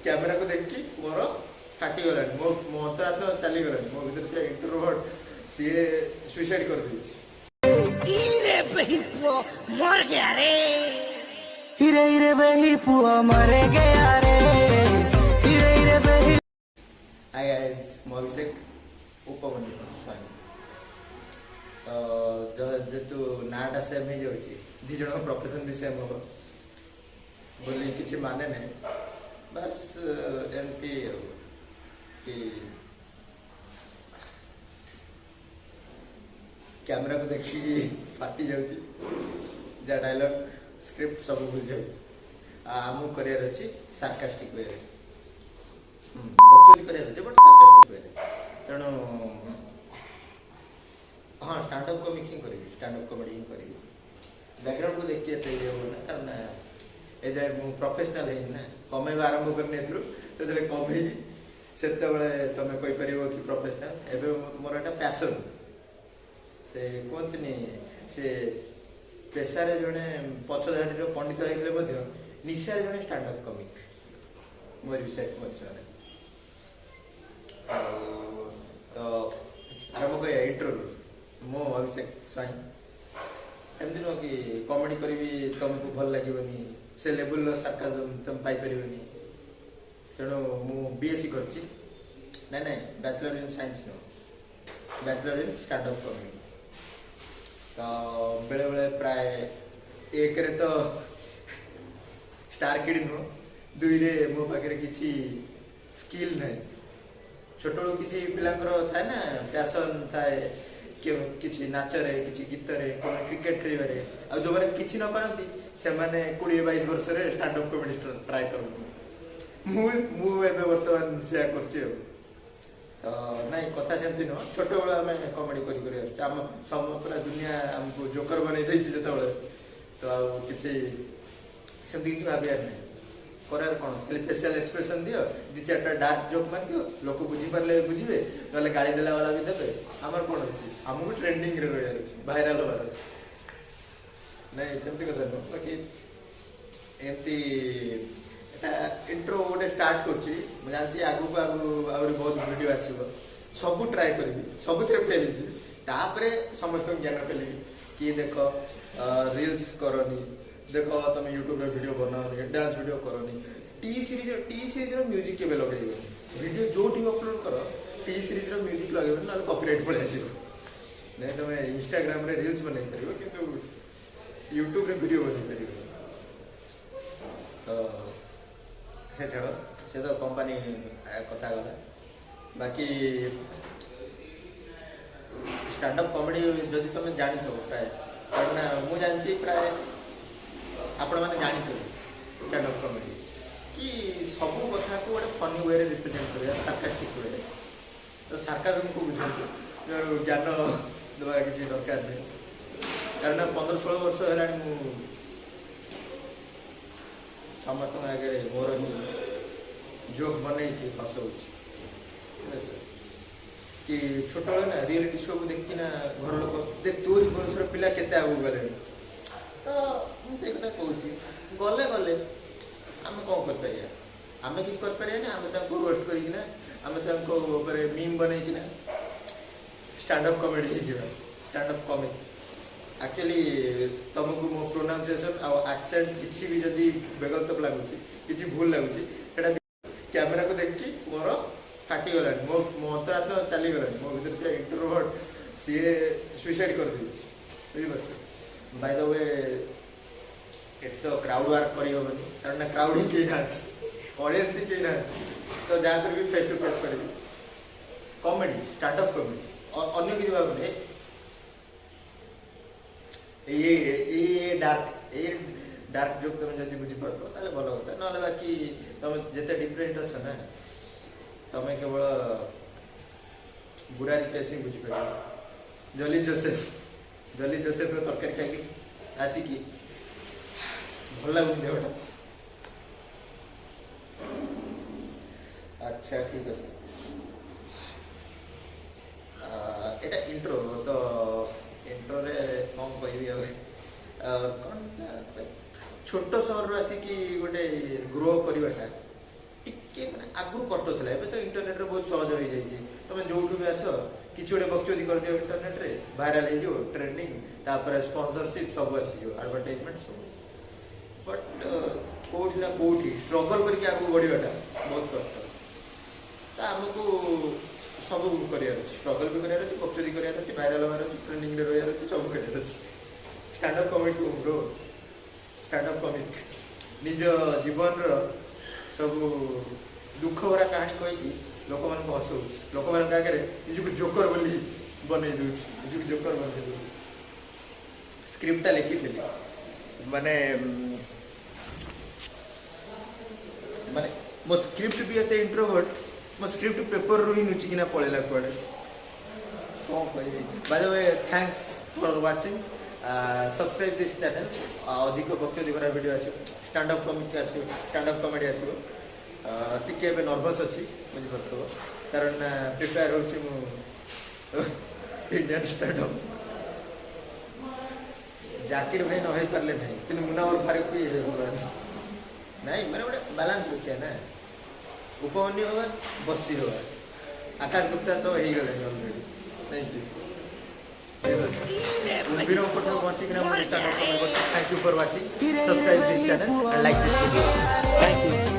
କ୍ୟାମେରାକୁ ଦେଖିକି ମୋର ଫାଟିଗଲାଣି, ମୋ ମୋ ଅନ୍ତରାତ୍ମା ଚାଲିଗଲାଣି। ମୋ ଭିତରେ ଥିବା ଇଣ୍ଟ୍ରୋଭର୍ଟ, ସିଏ ସୁଇସାଇଡ୍ କରିଦେଇଛି। ଇରେ ବେହି ପୁଅ ମର ଗୟା ରେ। ହିରେ ହିରେ ବେହି ପୁଅ ମରେ ଗୟା ରେ, ହିରେ ହିରେ ବେହି। ହାଇ ଗାଇଜ୍, ମୁଁ ଅଭିଷେକ ଉପମନ୍ୟୁ ସ୍ୱାଇଁ। ତ ଯେହେତୁ ନାଁଟା ସେମ୍ ହେଇଯାଉଛି, ଦୁଇ ଜଣଙ୍କ ପ୍ରଫେସନ୍ ବି ସେମ୍ ହବ ବୋଲି କିଛି ମାନେ ନାହିଁ। ବାସ୍ ଏମିତି ଆଉ କି କ୍ୟାମେରାକୁ ଦେଖିକି ଫାଟି ଯାଉଛି, ଯାହା ଡାଇଲଗ୍ ସ୍କ୍ରିପ୍ଟ ସବୁ ଭୁଲି ଯାଉଛି। ଆଉ ଆମକୁ କରିବାର ଅଛି ସାର୍କାଷ୍ଟିକ୍ ୱେରେ, ବକଚୋଦି କରିବାର ଅଛି, ବଟ୍ ସାର୍କାଷ୍ଟିକ୍ ୱେରେ। ତେଣୁ ହଁ, ଷ୍ଟାଣ୍ଡଅପ୍ କମିକ୍ ହିଁ କରିବି, ଷ୍ଟାଣ୍ଡଅପ୍ କମେଡ଼ି ହିଁ କରିବି। ବ୍ୟାକଗ୍ରାଉଣ୍ଡକୁ ଦେଖିକି ଏତେ ଇଏ ହବ ନା, କାରଣ ଏଯାଏ ମୁଁ ପ୍ରଫେସନାଲ ହେଇନି ନା। କମେଇବା ଆରମ୍ଭ କରିନି ଏଥିରୁ। ଯେତେବେଳେ କମେଇବି, ସେତେବେଳେ ତମେ କହିପାରିବ କି ପ୍ରଫେସନାଲ। ଏବେ ମୋର ଏଇଟା ପ୍ୟାସନ୍। ସେ କୁହନ୍ତିନି, ସେ ପେଶାରେ ଜଣେ ପଛ ଧାଡ଼ିର ପଣ୍ଡିତ ହେଇଥିଲେ ମଧ୍ୟ ନିଶାରେ ଜଣେ ଷ୍ଟାଣ୍ଡଅପ୍ କମିକ୍। ମୋର ବିଷୟରେ କୁହନ୍ତି ସେମାନେ। ଆଉ ତ ଆରମ୍ଭ କରିବା ଇଣ୍ଟ୍ରୋରୁ। ମୁଁ ଅଭିଷେକ ସ୍ୱାଇଁ। ଏମିତି ନୁହଁ କି କମେଡ଼ି କରିବି, ତମକୁ ଭଲ ଲାଗିବନି, ସେ ଲେବୁଲର ସାର୍କାଜମ୍ ତମେ ପାଇପାରିବନି। ତେଣୁ ମୁଁ ବିଏସସି କରିଛି। ନାଇଁ ନାଇଁ, ବ୍ୟାଚଲର ଇନ୍ ସାଇନ୍ସ ନୁହଁ, ବ୍ୟାଚଲର ଇନ୍ ଷ୍ଟାଣ୍ଡଅପ୍ କମେଡ଼ି। ତ ବେଳେବେଳେ ପ୍ରାୟ, ଏକରେ ତ ଷ୍ଟାର କିଡ୍ ନୁହଁ, ଦୁଇରେ ମୋ ପାଖରେ କିଛି ସ୍କିଲ୍ ନାହିଁ। ଛୋଟବେଳୁ କିଛି ପିଲାଙ୍କର ଥାଏ ନା, ପ୍ୟାସନ୍ ଥାଏ, କିଛି ନାଚରେ, କିଛି ଗୀତରେ, କ'ଣ କ୍ରିକେଟ ଖେଳିବାରେ। ଆଉ ଯୋଉମାନେ କିଛି ନ ପାରନ୍ତି, ସେମାନେ 20-22 ବର୍ଷରେ ଷ୍ଟାଣ୍ଡଅପ୍ କମେଡି ଟ୍ରାଏ କରନ୍ତି। ମୁଁ ମୁଁ ଏବେ ବର୍ତ୍ତମାନ ସେୟା କରୁଛି। ଆଉ ତ ନାଇଁ, କଥା ସେମିତି ନୁହଁ। ଛୋଟବେଳୁ ଆମେ କମେଡି କରି କରି ଆସୁଛୁ। ଆମ ସମ ପୁରା ଦୁନିଆ ଆମକୁ ଜୋକର ବନେଇ ଦେଇଛି ଯେତେବେଳେ, ତ ଆଉ କିଛି ସେମିତି କିଛି ଭାବିବାର ନାହିଁ। କରିବାର କ'ଣ ଅଛି? ଖାଲି ଫେସିଆଲ ଏକ୍ସପ୍ରେସନ ଦିଅ, ଦି ଚାରିଟା ଡାର୍କ ଜୋକ୍ ମାରିଦିଅ। ଲୋକ ବୁଝିପାରିଲେ ବୁଝିବେ, ନହେଲେ ଗାଳି ଦେଲା ବାଲା ବି ଦେବେ। ଆମର କ'ଣ ଅଛି? ଆମକୁ ଟ୍ରେଣ୍ଡିଂରେ ରହିବାର ଅଛି, ଭାଇରାଲ ହବାର ଅଛି। ନାଇଁ, ସେମିତି କଥା ନୁହଁ। ବାକି ଏମିତି ଏଟା ଇଣ୍ଟ୍ରୋ ଗୋଟେ ଷ୍ଟାର୍ଟ କରୁଛି। ମୁଁ ଜାଣିଛି ଆଗକୁ ଆଗକୁ ଆହୁରି ବହୁତ ଭିଡ଼ିଓ ଆସିବ। ସବୁ ଟ୍ରାଏ କରିବି, ସବୁଥିରେ ଫେଲ୍ ହେଇଯିବି, ତାପରେ ସମସ୍ତଙ୍କୁ ଜ୍ଞାନ ଫେଲିବି କି ଦେଖ, ରିଲ୍ସ କରନି, ଦେଖ ତମେ ୟୁଟ୍ୟୁବରେ ଭିଡ଼ିଓ ବନାଅନି, ଡ୍ୟାନ୍ସ ଭିଡ଼ିଓ କରନି, ଟି ସିରିଜର ମ୍ୟୁଜିକ୍ କେବେ ଲଗେଇବନି। ଭିଡ଼ିଓ ଯୋଉଠି ବି ଅପଲୋଡ଼ କର, ଟି ସିରିଜର ମ୍ୟୁଜିକ୍ ଲଗେଇବନି, ନହେଲେ କପିରାଇଟ୍ ପଳେଇ ଆସିବ। ନାଇଁ, ତମେ ଇନଷ୍ଟାଗ୍ରାମରେ ରିଲ୍ସ ବନେଇ ପାରିବ, କିନ୍ତୁ ୟୁଟ୍ୟୁବରେ ଭିଡ଼ିଓ ବନେଇ ପାରିବନି। ତ ସେ ଛାଡ଼, ସେ ତ କମ୍ପାନୀ କଥା ଗଲା। ବାକି ଷ୍ଟାଣ୍ଡଅପ୍ କମେଡ଼ି ଯଦି ତମେ ଜାଣିଥିବ ପ୍ରାୟ, କାରଣ ମୁଁ ଜାଣିଛି, ପ୍ରାୟ ଆପଣମାନେ ଜାଣିଥିବେ ଷ୍ଟାଣ୍ଡଅପ୍ କମେଡ଼ି କି ସବୁ କଥାକୁ ଗୋଟେ ଫନି ୱେରେ ରିପ୍ରେଜେଣ୍ଟ କରିବା, ସାର୍କାଷ୍ଟିକ୍ ୱେରେ। ତ ସାର୍କାଜମକୁ ବୁଝନ୍ତୁ, ତେଣୁ ଜ୍ଞାନ ଦେବା କିଛି ଦରକାର ନାହିଁ। କାରଣ 15-16 ବର୍ଷ ହେଲାଣି ମୁଁ ସମସ୍ତଙ୍କ ଆଗରେ ମୋର ହିଁ ଜୋକ୍ ବନେଇକି ହସଉଛି। ଠିକ୍ ଅଛି କି ଛୋଟବେଳେ ନା ରିଏଲିଟି ଶୋକୁ ଦେଖିକିନା ଘର ଲୋକ, ଦେଖ, ତୋରି ବୟସର ପିଲା କେତେ ଆଗକୁ ଗଲେଣି। ତ ମୁଁ ସେଇ କଥା କହୁଛି, ଗଲେ ଗଲେ, ଆମେ କ'ଣ କରିପାରିବା? ଆମେ କିଛି କରିପାରିବାନି। ଆମେ ତାଙ୍କୁ ରୋଷ୍ଟ କରିକିନା, ଆମେ ତାଙ୍କ ଉପରେ ମିମ୍ ବନେଇକିନା ଷ୍ଟାଣ୍ଡଅପ୍ କମେଡ଼ି ହେଇଯିବା, ଷ୍ଟାଣ୍ଡଅପ୍ କମିକ୍। ଆକ୍ଚୁଆଲି ତମକୁ ମୋ ପ୍ରୋନାଉନ୍ସିଏସନ୍ ଆଉ ଆକ୍ସେଣ୍ଟ କିଛି ବି ଯଦି ବେଗନ୍ତକ ଲାଗୁଛି, କିଛି ଭୁଲ ଲାଗୁଛି, ସେଇଟା କ୍ୟାମେରାକୁ ଦେଖିକି ମୋର ଫାଟିଗଲାଣି, ମୋ ମୋ ଅନ୍ତରାତ୍ମା ଚାଲିଗଲାଣି। ମୋ ଭିତରେ ଥିବା ଇଣ୍ଟ୍ରୋଭର୍ଟ, ସିଏ ସୁଇସାଇଡ୍ କରିଦେଇଛି। ବୁଝିପାରୁଛ? ବାଇ ଦ we, ଏଠି ତ କ୍ରାଉଡ୍ ୱାର୍କ କରିହେବନି, କାରଣ ନା କ୍ରାଉଡ୍ ହିଁ କେହି ନାହାନ୍ତି, ଅଡ଼ିଏନ୍ସ ହିଁ କେହି ନାହାନ୍ତି। ତ ଯାହା କରିବି, ଫେସ୍ ଟୁ ଫେସ୍ କରିବି। କମେଡି, ଷ୍ଟାଣ୍ଡଅପ୍ କମେଡି, ଅନ୍ୟ କିଛି ଭାବୁନି। ଏଇ ଏଇ ଡାର୍କ ଏଇ ଡାର୍କ ଜୋକ୍ ତମେ ଯଦି ବୁଝିପାରୁଥିବ, ତାହେଲେ ଭଲ କଥା। ନହେଲେ ବାକି ତମେ ଯେତେ ଡିଫରେଣ୍ଟ ଅଛ ନା, ତମେ କେବଳ ବୁରାରୀ କେସ୍ ହିଁ ବୁଝିପାରିବ। ଜଲି ଜୋସେଫ, ଜଲି ଜୋସେଫର ତରକାରୀ ଖାଇକି ଆସିକି ଭଲ ଲାଗୁନି ଦେହଟା। ଆଚ୍ଛା, ଠିକ ଅଛି। ଏଇଟା ଇଣ୍ଟ୍ରୋ ତ, ଇଣ୍ଟ୍ରୋରେ କ'ଣ କହିବି ଆଉ? କ'ଣ ନା, ଛୋଟ ସହରରୁ ଆସିକି ଗୋଟେ ଗ୍ରୋ କରିବାଟା ଟିକେ ଆଗରୁ କଷ୍ଟ ଥିଲା, ଏବେ ତ ଇଣ୍ଟରନେଟରେ ବହୁତ ସହଜ ହେଇଯାଇଛି। ତମେ ଯୋଉଠୁ ବି ଆସ, କିଛି ଗୋଟେ ବକଚୋଦି କରିଦିଅ ଇଣ୍ଟରନେଟରେ, ଭାଇରାଲ ହେଇଯିବ, ଟ୍ରେଣ୍ଡିଂ, ତାପରେ ସ୍ପନ୍ସରସିପ୍ ସବୁ ଆସିଯିବ, ଆଡଭର୍ଟାଇଜମେଣ୍ଟ ସବୁ। ବଟ୍ କୋଉଠି ନା କୋଉଠି ଷ୍ଟ୍ରଗଲ୍ କରିକି ଆଗକୁ ବଢ଼ିବାଟା ବହୁତ କଷ୍ଟ। ତ ଆମକୁ ସବୁ କରିବାର ଅଛି, ଷ୍ଟ୍ରଗଲ୍ ବି କରିବାର ଅଛି, ବକଚୋଦି କରିବାର ଅଛି, ଭାଇରାଲ ହେବାର ଅଛି, ଟ୍ରେଣ୍ଡିଂରେ ରହିବାର ଅଛି, ସବୁ କରିବାର ଅଛି। Stand up comic bro, stand up comic. ନିଜ ଜୀବନର ସବୁ ଦୁଃଖ ଭରା କାହାଣୀ କହିକି ଲୋକମାନଙ୍କୁ ହସଉଛି, ଲୋକମାନଙ୍କ ଆଗରେ ନିଜକୁ ଜୋକର ବୋଲି ବନେଇ ଦଉଛି, ନିଜକୁ ଜୋକର ବନେଇ ଦଉଛି। ସ୍କ୍ରିପ୍ଟଟା ଲେଖିଥିଲି, ମାନେ ମୋ ସ୍କ୍ରିପ୍ଟ ବି ଏତେ ଇଣ୍ଟ୍ରୋଭର୍ଟ, ମୋ ସ୍କ୍ରିପ୍ଟ ପେପରରୁ ହିଁ ଲୁଚିକିନା ପଳେଇଲା କୁଆଡ଼େ। କ'ଣ କହିବି? By the way, thanks for watching. Subscribe this channel. ଅଧିକ ବକଚୋଦି ଭରା ଭିଡ଼ିଓ ଆସିବ, ଷ୍ଟାଣ୍ଡଅପ୍ କମିକ୍ ଆସିବ, ଷ୍ଟାଣ୍ଡଅପ୍ କମେଡ଼ି ଆସିବ। ଟିକେ ଏବେ ନର୍ଭସ୍ ଅଛି, ବୁଝିପାରୁଥିବ, କାରଣ ପ୍ରିପେୟାର ହେଉଛି ମୁଁ ଇଣ୍ଡିଆନ୍ ଷ୍ଟାଣ୍ଡଅପ୍। ଜାକିର ଭାଇ ନ ହେଇପାରିଲେ ନାହିଁ, କିନ୍ତୁ ମୁନାୱର ଫାରୁକ ବି ହେଇଗଲାନି ନାଇଁ। ମାନେ ଗୋଟେ ବାଲାନ୍ସ ରଖିବା ନା, ଉପମନ୍ୟୁ ହବା, ବସି ହବା, ଆକାଶ ଗୁପ୍ତା ତ ହେଇଗଲେଣି ଅଲରେଡି, ନାଇଁ କି? କୁମ୍ଭୀରଙ୍କ ଠାରୁ ବଞ୍ଚିକିନା ମୁଁ ଷ୍ଟାଣ୍ଡଅପ୍ କମେଡି କରୁଛି। Thank you for watching. Subscribe this channel and like this video. Thank you.